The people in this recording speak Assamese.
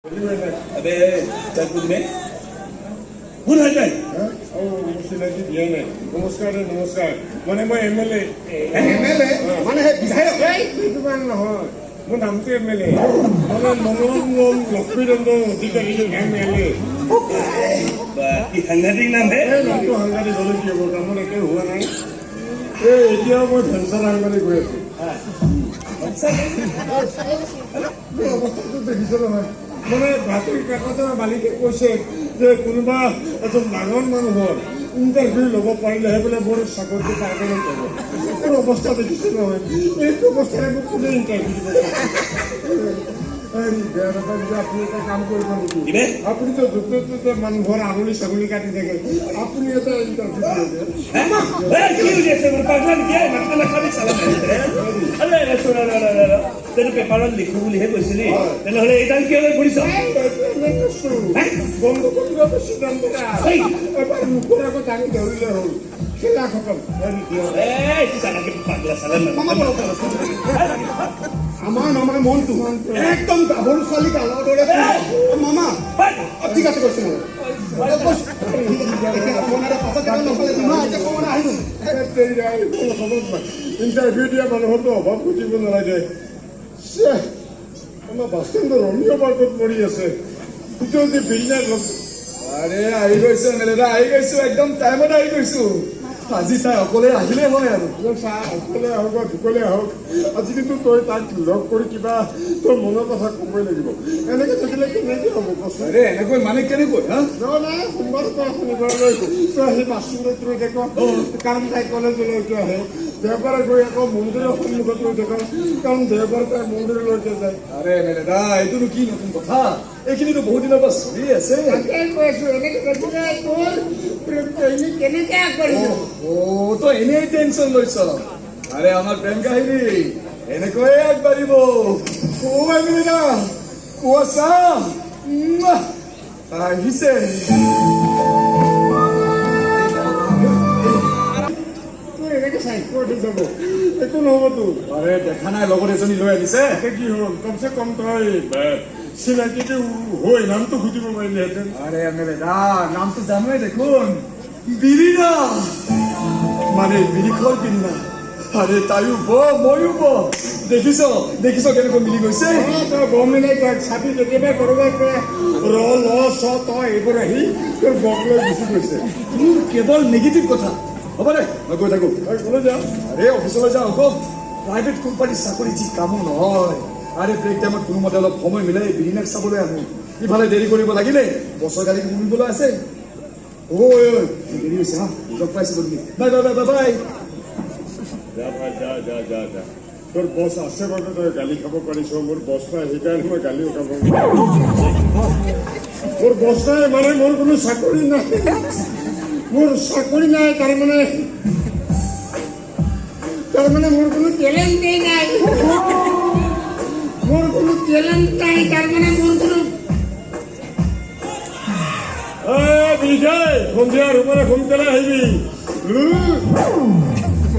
আবে, তই কোন বে? কোন হয় তই? অ, মোক চিনাকি দিয়া নাই। নমস্কাৰ দে, নমস্কাৰ। মানে মই এম এল এ। এম এল এ মানে সেই বিধায়ক? সেইটো কাৰণে নহয়, মোৰ নামটো এম এল এ, মানে মনোৰঞ্জন লক্ষ্মীৰঞ্জন অধিকাৰী, এম এল এ। বা, কি সাংঘাতিক নাম হে! এই নামটো সাংঘাতিক হ'লে কি হ'ব, কামত একে হোৱা নাই। এই এতিয়াও মই ভেঞ্চাৰ সাংবাদিক হৈ আছো। মোৰ অৱস্থাটো দেখিছে নহয়। মানে বাতৰি কাকতৰ মালিকে কৈছে যে কোনোবা এজন ডাঙৰ মানুহৰ ইণ্টাৰভিউ ল'ব পাৰিলেহে বোলে মোৰ চাকৰিটো পাৰ্মানেণ্ট হ'ব। মোৰ অৱস্থা দেখিছে নহয়, এইটো অৱস্থাৰে মোক কোনে ইণ্টাৰভিউ দিব? হেৰি, বেয়া নাপায় যদি আপুনি এটা কাম কৰিব নেকি? কি বে? আপুনিতো য'তে ত'তে মানুহৰ আঙুলি ছাগলী কাটি থাকে, আপুনি এটা ইণ্টাৰভিউ দিয়ে। এই, কি উলিয়াইছে মোৰ? পাগলা নেকি? এই, মাথা নাখাবি চালা। আৰে, আৰে, চোন, ৰ, ৰ, ৰ, ৰ। তইতো পেপাৰত লিখো বুলিহে কৈছিলি, তেনেহ'লে এইডাল কিয় লৈ ফুৰিছ? বন্ধ কৰিব সিদ্ধান্ত। এই! এবাৰ মুখৰ আগত দাঙি ধৰিলে হ'ল, খেলা খতম। হেৰি, দিয়ক। এই, চালাকে পাগলা চালা। মামা, বলক। আমাৰ মামাৰ মনটো একদম গাভৰু ছোৱালী গালৰ দৰে মামা। অ, ঠিক আছে, কৈছো মই। কৈছো। এতিয়া কমনাৰে পাছত কেইটা নকলে দিম হা, এতিয়া কমনা আহিব। ইণ্টাৰভিউ দিয়া মানুহৰতো অভাৱ খুজিব নালাগে। ছেহ, আমাৰ বাছ ষ্টেণ্ডৰ ৰমিঅ পাৰ্কত পৰি আছে। সেইটো যদি বিৰিণাক লগ আৰে, আহি গৈছো এম এল এ দা, আহি গৈছো। একদম টাইমত আহি গৈছো আজি। চাই, অকলে আহিলে হয় আৰু। চা, অকলে আহক বা দুকলে আহক, আজি কিন্তু তই তাক লগ কৰি কিবা তোৰ মনৰ কথা ক'বই লাগিব। এনেকে থাকিলে কেনেকে হ'ব, কচোন? আৰে, এনেকৈ মানে কেনেকৈ হা? নহয় নাই, সোমবাৰৰ পৰা শনিবাৰলৈ তই সেই বাছ ষ্টেণ্ডত ৰৈ থাক, কাৰণ তাই কলেজলৈকে আহে। দেওবাৰে গৈ আকৌ মন্দিৰৰ সন্মুখত ৰৈ থাক, কাৰণ দেওবাৰে তাই মন্দিৰলৈকে যায়। আৰে এম এল এ দা, এইটোনো কি নতুন কথা? এইখিনিতো বহুত দিনৰ পৰা চলি আছে। তাকে কৈ আছো, এনেকে থাকিলে তোৰ প্ৰেম কাহিনী কেনেকে আগবাঢ়িব? অ, তই এনেই টেনচন লৈছ। আৰে, আমাৰ প্ৰেম কাহিনী এনেকৈয়ে আগবাঢ়িব। অ এম এল এ দা, কোৱা, আহিছে। তোৰ এনেকে স্বাস্থ্য উঠি যাব, একো নহ'ব তোৰ। আৰে, দেখা নাই, লগত এজনী লৈ আহিছে। এতিয়া কি হ'ল? কমচে কম তই চিনাকিটো হৈ নামটো সুধিব পাৰিলিহেঁতেন। আৰে এম এল এ দা, নামটো জানোৱেই দেখোন, বিৰিণা, মানে বিৰিখৰ বিৰিণা। আৰে, তাইও ব, ময়ো ব। দেখিছ, দেখিছ কেনেকৈ মিলি গৈছে? অ, তই ব মিলাই তাক চাবি, কেতিয়াবা কৰবাৰ পৰা ৰ ল চ ত এইবোৰ আহি তোৰ বক লৈ গুচি গৈছে। তোৰ কেৱল নিগেটিভ কথা। হ'ব দে, মই গৈ থাকো। তই কলৈ যাওঁ? আৰে, অফিচলৈ যাওঁ আকৌ। প্ৰাইভেট কোম্পানীৰ চাকৰি যি কামো নহয়। আৰে, ব্ৰেক টাইমত কোনোমতে অলপ সময় মিলাই বিৰিণাক চাবলৈ আহো। ইফালে দেৰি কৰিব লাগিলে বছৰ গাড়ী শুনিবলৈ আছে। ঐ ঐ, দেৰি হৈছে। হা, লগ পাইছো গধূলি। Bye bye bye bye. যা ভাই, যা যা যা যা। তোৰ বছ আছে বাবে তই গালি খাব পাৰিছ। মোৰ বছ নাই, সেইকাৰণে মই গালিও খাব নোৱাৰো। মোৰ বছ নাই মানে মোৰ কোনো চাকৰি নাই। মোৰ চাকৰি নাই, তাৰমানে মোৰ কোনো টেলেণ্টেই নাই। মোৰ কোনো টেলেণ্ট নাই, তাৰমানে মোৰ কোনো বিজয়, সন্ধিয়া ৰুমৰে সোনকালে আহিবি।